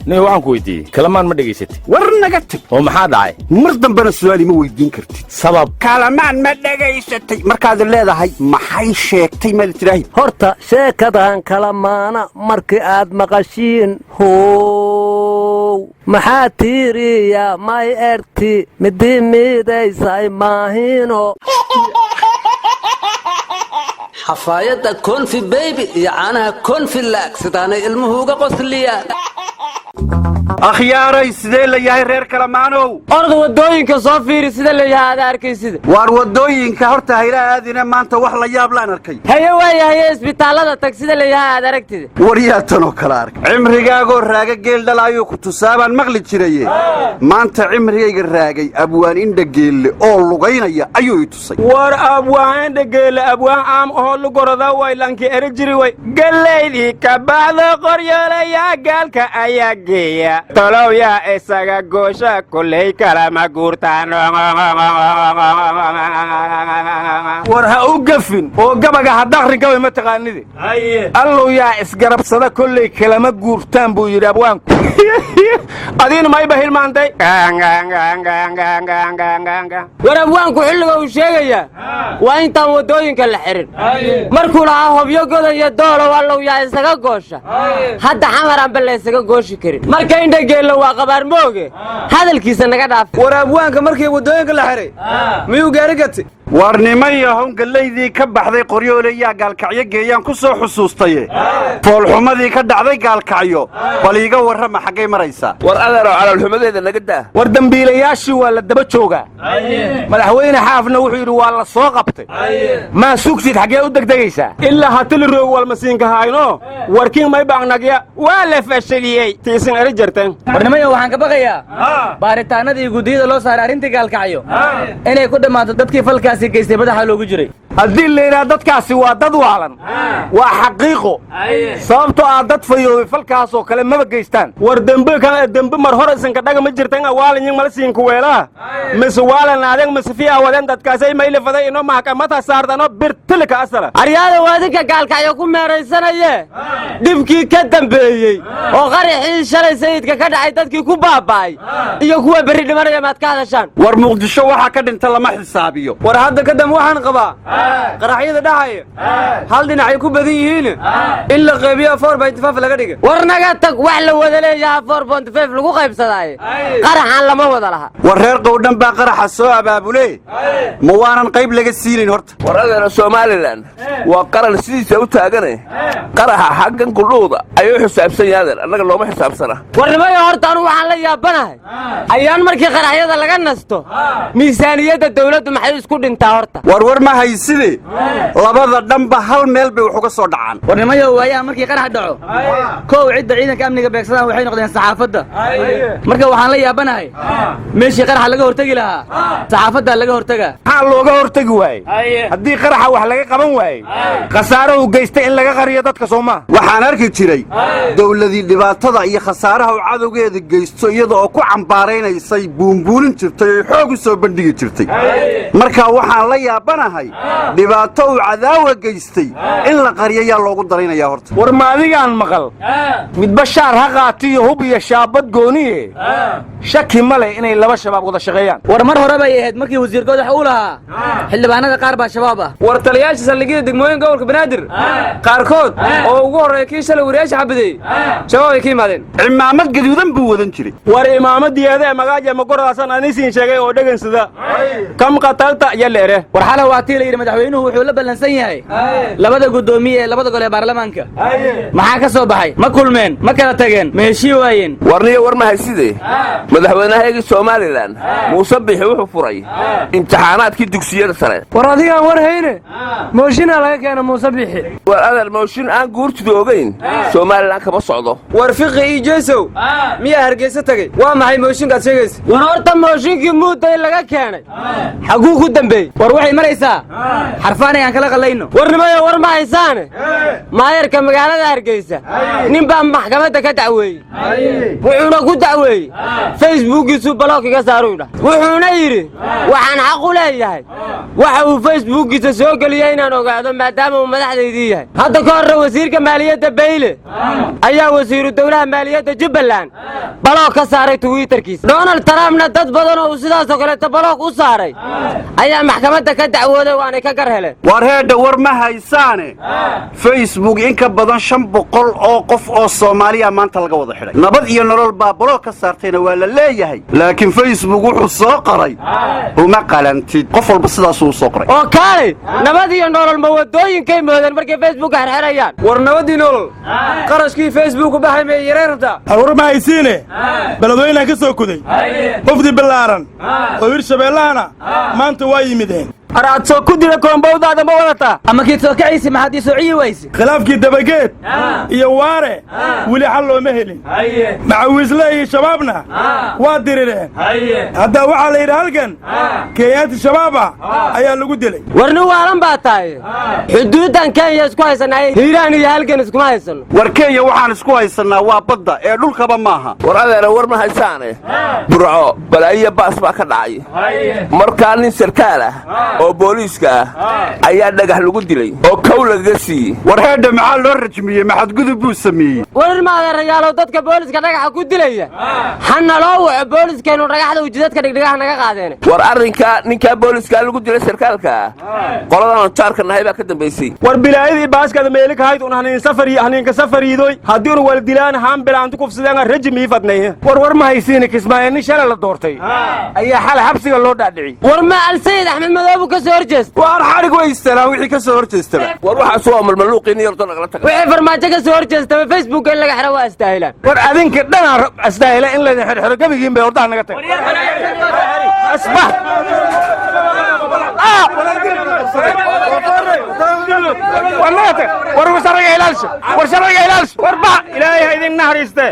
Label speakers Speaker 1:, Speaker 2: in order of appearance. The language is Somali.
Speaker 1: Nin waxaan ku weydiiyey, Kalamaan ma dhegaysatay?
Speaker 2: War naga tag.
Speaker 1: Oo maxaa dhacay?
Speaker 2: Mar dambena su'aal ima weydiin kartid.
Speaker 1: Sabab?
Speaker 2: Kalamaan ma dhegaysatay markaad leedahay, maxay sheegtay maad tidhaahi?
Speaker 3: Horta sheekadan Kalamaana markii aad maqashiin, how maxaa tiiriya may erti midi midaysay maahino.
Speaker 4: Xafaayadda Konfi Baby iyo caanaha Konfilag sidaanay ilmuhu uga qosliyaan.
Speaker 2: Akhyaaray, sidee la yahay, reer Kalamaanow?
Speaker 5: Orda waddooyinka soo fiiri, sida la yahay aada arkaysida.
Speaker 2: Waar waddooyinka horta hayla aadina, maanta wax la yaab laan arkay.
Speaker 5: Haye, waaya, haye, isbitaallada tag, sida la yahay aad aragtida.
Speaker 2: Waryaa, tanoo kale arkay, cimrigaagoo raaga geel dhalaayuu ku tusaabaan maqli jiraye, maanta cimrigayga raagay abwaan Indhageelle oo lugaynaya ayuu i tusay.
Speaker 6: War abwaan Indhageelle abwaan aam ahoo lugoroda way lanki eri jiri way. Gelaydii ka baxdo Qoryoolayaa gaalka ayaa geeya, tolow yaa isaga goosha? Kulley kalama guurtaan.
Speaker 1: War ha u gafin oo gabaga hadaqrin, gabay ma taqaanide. Allow yaa isgarabsada, kolley kalama guurtaan buu yidhi abwaanku.
Speaker 6: Adiina mayba hilmaantay.
Speaker 5: War abwaanku xilliga uu sheegayaa waa intaan waddooyinka la xirin, markuu lahaa Hobyo godaya Doolow allow yaa isaga goosha. Hadda Xamaranba la isaga gooshi karin. Marka Indhageella waa qabaar mooge, hadalkiisa naga dhaaf.
Speaker 7: War abwaanka markii waddooyinka la xiray miyuu gaari gatay?
Speaker 2: Waar niman yahown, gallaydii ka baxday Qoryoole yaa Gaalkacyo geeyaan ku soo xusuustaye, foolxumadii ka dhacday Gaalkacyo bal iiga warrama, xaggay maraysaa?
Speaker 8: War adeerow, caloolxumadeeda naga daa.
Speaker 1: War dembiilayaashii waa la daba joogaa. Madaxweyne Xaafna wuxuu yidhi waa la soo qabtay. Maa sugtid? Xaggee u degdegaysaa?
Speaker 6: Ilaa hatili roog walmasiinka hayno, warkiin may baangnagya waa la fashiliyey tiisin eri jarteen.
Speaker 7: War nimanyo, waxaan ka baqayaa baaritaanadii guddiyada loo saaray arrintii Gaalkacyo inay ku dhammaato dadkii falkaasi geystay madaxa loogu jiray.
Speaker 1: Haddii la yidhaha dadkaasi waa dad waalan, waa xaqiiqo, sababtoo ah dad fayoobay falkaasoo kale maba geystaan.
Speaker 6: War dembe kan dembe mar hor isinka dhaga ma jirtan, waalanyin mala siinka weelaa mise waalan aadeng mise fiya waden dadkaasay maylifaday ino maxkamada saartano birtilika asala.
Speaker 5: Aryaada, waa idinka Gaalkacyo ku meeraysanaye, dhibkii ka dambeeyey oo qaraxii shalay Sayidka ka dhacay, dadkii ku baaba'ay iyo kuwa berri dhimanaya maad ka hadashaan?
Speaker 2: War Muqdisho waxaa ka dhinta lama xisaabiyo.
Speaker 7: War hadda ka dambe waxaan qabaa qaraxyada dhacaya hal dhinacay ku badan yihiin in la qeybiyo, 4.5 laga dhiga.
Speaker 5: War naga tag, wax la wada leeyaha 4.5 lagu qaybsadaaye, qaraxaan lama wada laha.
Speaker 2: War reer Qowdhan baa qaraxa soo abaabule, ma waanan qayb laga siinayn horta?
Speaker 8: War adeero, Somalilan waa qaran sidiisa u taagane, qaraxa xaggan kudhuuda ayuu xisaabsan yahadeer, annaga looma xisaabsana.
Speaker 5: War nimayo, horta anugu waxaan la yaabanahay, ayaan markii qaraxyada laga nasto miisaaniyadda dawladdu maxay isku dhintaa horta?
Speaker 2: War war ma hayside, labada dhanba hal meel bay wax uga soo dhacaan.
Speaker 7: War nimayo, waayaha markii qarax dhaco, kow cidda ciidanka amniga beegsadaan waxay noqdeen saxaafadda. Marka waxaan la yaabanahay meeshii qaraxa laga hortegi lahaa saxaafaddaa laga hortegaa.
Speaker 1: Maxaa looga hortegi waayey haddii qaraxa wax laga qaban waayey? Khasaarahu geystay in laga qariyo dadka soo maaha?
Speaker 2: Waxaan arki jiray dawladii dhibaatada iyo khasaaraha uu cadowgeeda geysto iyada oo ku cambaaraynaysay buunbuunin jirtay oy xoog u soo bandhigi jirtay. Marka waxaan la yaabanahay dhibaato uu cadaawa geystay in la qariyo yaa loogu daraynayaa horta?
Speaker 1: War ma adigaan maqal midba shaar ha qaatiyo hub iyo shaabad gooniye, shaki ma leh inay laba Shabaab wada shaqeeyaan.
Speaker 7: War mar hore bay ahayd markii wasiir Goodax uu lahaa xildhibaanada qaar baa Shabaab ah. War taliyaasha saldhigyada degmooyinka gobolka Banaadir qaarkood oo ugu horreeya kii shalay wariyaasha xabadeeyey, Shabaab ay ka yimaadeen.
Speaker 2: Cimaamad gaduudan buu wadan jiray.
Speaker 6: War imaamadiyeeda magaaja magoradaasan anisiin sheegay oo dhegansada kam qatalta yaleere.
Speaker 7: War xala waa tii la yidhi madaxweynuhu wuxuu la ballansan yahay labada guddoomiye ee labada gol ee baarlamaanka. Maxaa ka soo baxay? Ma kulmeen? Ma kala tageen? Ma heshii waayeen?
Speaker 8: Warniyo, war ma hayside, madaxweynahaygii Somalilan Muuse Bixi wuxuu furay imtixaanaadkii dugsiyada sare.
Speaker 7: War adigaan war hayne, mooshinaa laga keena Muuse Bixi.
Speaker 8: War adeer, mooshin aan guurtidu ogayn Somalilan kama socdo.
Speaker 7: War Fiqi iyo Jesow miyaa Hargeysa tagay? Waa maxay mooshinkaad sheegaysa?
Speaker 5: War horta mooshinkii Muudday laga keenay xaguu Xagguu ku dambeeyey?
Speaker 7: War waxay maraysaa xarfaanay aan kala qallayno.
Speaker 5: Warnimayo, war ma haysaane. Maayarka magaalada Hargeysa nin baa maxkamadda ka dacweeyey, wuxuuna ku dacweeyey Facebookiisuu block iga saaruu dhah. Wuxuuna yidhi, waxaan xaq u leeyahay waxa uu Facebookiisa soo geliyo inaan ogaado, maadaama uu madaxdaydii yahay. Hadda ka horre wasiirka maaliyadda Beyle ayaa wasiiru dowlaha maaliyadda Jubbaland block ka saaray Twitterkiisa. Donald Trumpna dad badan oo uu sidaasoo kaleeto block u saaray ayaa maxkamadda ka dacwooday, waanay ka gar heleen.
Speaker 2: War heedha, war ma haysaane. Facebook in ka badan 500 oo qof oo Soomaaliya maanta laga wada xidhay. Nabad iyo Nolol baa block ka saartayna waa la leeyahay, laakiin Facebook wuxuu soo qoray, "Uma qalantid." Qof walba sidaasuu soo qoray.
Speaker 5: Oo kaalay, Nabad iyo Nolol ma waddooyinkay moodeen markay Facebooka xerxerayaan?
Speaker 7: War nabadii nolol qarashkii Facebook ku baxay may yareen rabtaa?
Speaker 9: War ma haysiine, Beledweynaan ka soo kuday. Mufti ballaaran oo Hirshabeellahana maanta waa yimideen.
Speaker 6: Araad soo ku dira, koombowdaada ma wadataa?
Speaker 7: Ama kiid soo kacaysi, maxaad ii soo ciyi wayse?
Speaker 9: Khilaafkii Dabageed iyo Waare weli xal looma helin. Macawiisle iyo Shabaabna waa dirireen. Hadda waxaa la yidhi halkan Kenyaati Shabaab ah ayaa lagu dilay.
Speaker 5: War nin waalan baa tahay. Xuduuddan Kenya isku haysanaaye, Hiiraan iyo halgan iskuma haysanno.
Speaker 2: War Kenya waxaan isku haysannaa waa badda ee dhulkaba maaha.
Speaker 8: War adeera, war ma haysaane. Burco balaayiya baas baa ka dhacay. Markaa nin sarkaal ah oo booliiska ah ayaa dhagax lagu dilay oo kow lagaga siiyey.
Speaker 2: War heedha, maxaa loo rajmiyey? Maxadgudub buu sameeyey?
Speaker 5: War ilma adeerayaalow, dadka booliska dhagaxa ku dilaya ha naloo waco. Booliskeennu dhagaxda ujidadka dhigdhigaha naga qaadeene.
Speaker 8: War arrinkaa ninkaa booliiskaa lagu dilay sarkaalka ah, qoladan jaarka nahay baa ka dambaysay.
Speaker 6: War bilaayadii baaskada meelikahayd un haniin safari haniinka safariidoy. Haddii un waldilaan haan bilaantu kufsadeen rajmi fadnay.
Speaker 1: War war ma haysiine, Kismaayo nin shalay la doortay ayaa xalay xabsiga loo dhaadhiciyey.
Speaker 5: War ma Alsayid Axmed Madoobu ka soo horjeesta?
Speaker 2: Waar xadhig way istanaa wixii ka soo hor jeestaba.
Speaker 8: War waxaas waa malmaluuqiin yardo, nagala taga.
Speaker 5: Wixii Farmaajo ka soo hor jeestaba Facebook in laga xidho waa astaahilaan.
Speaker 1: War adinka dhanaa astaahila in laydin xidhxidho gebigiin bay. Hordaha naga taga, asbax. War naga tag. War sharciga ilaalsha, war sharciga ilaalsha.
Speaker 6: War bax, Ilaahay ha idin naxariiste.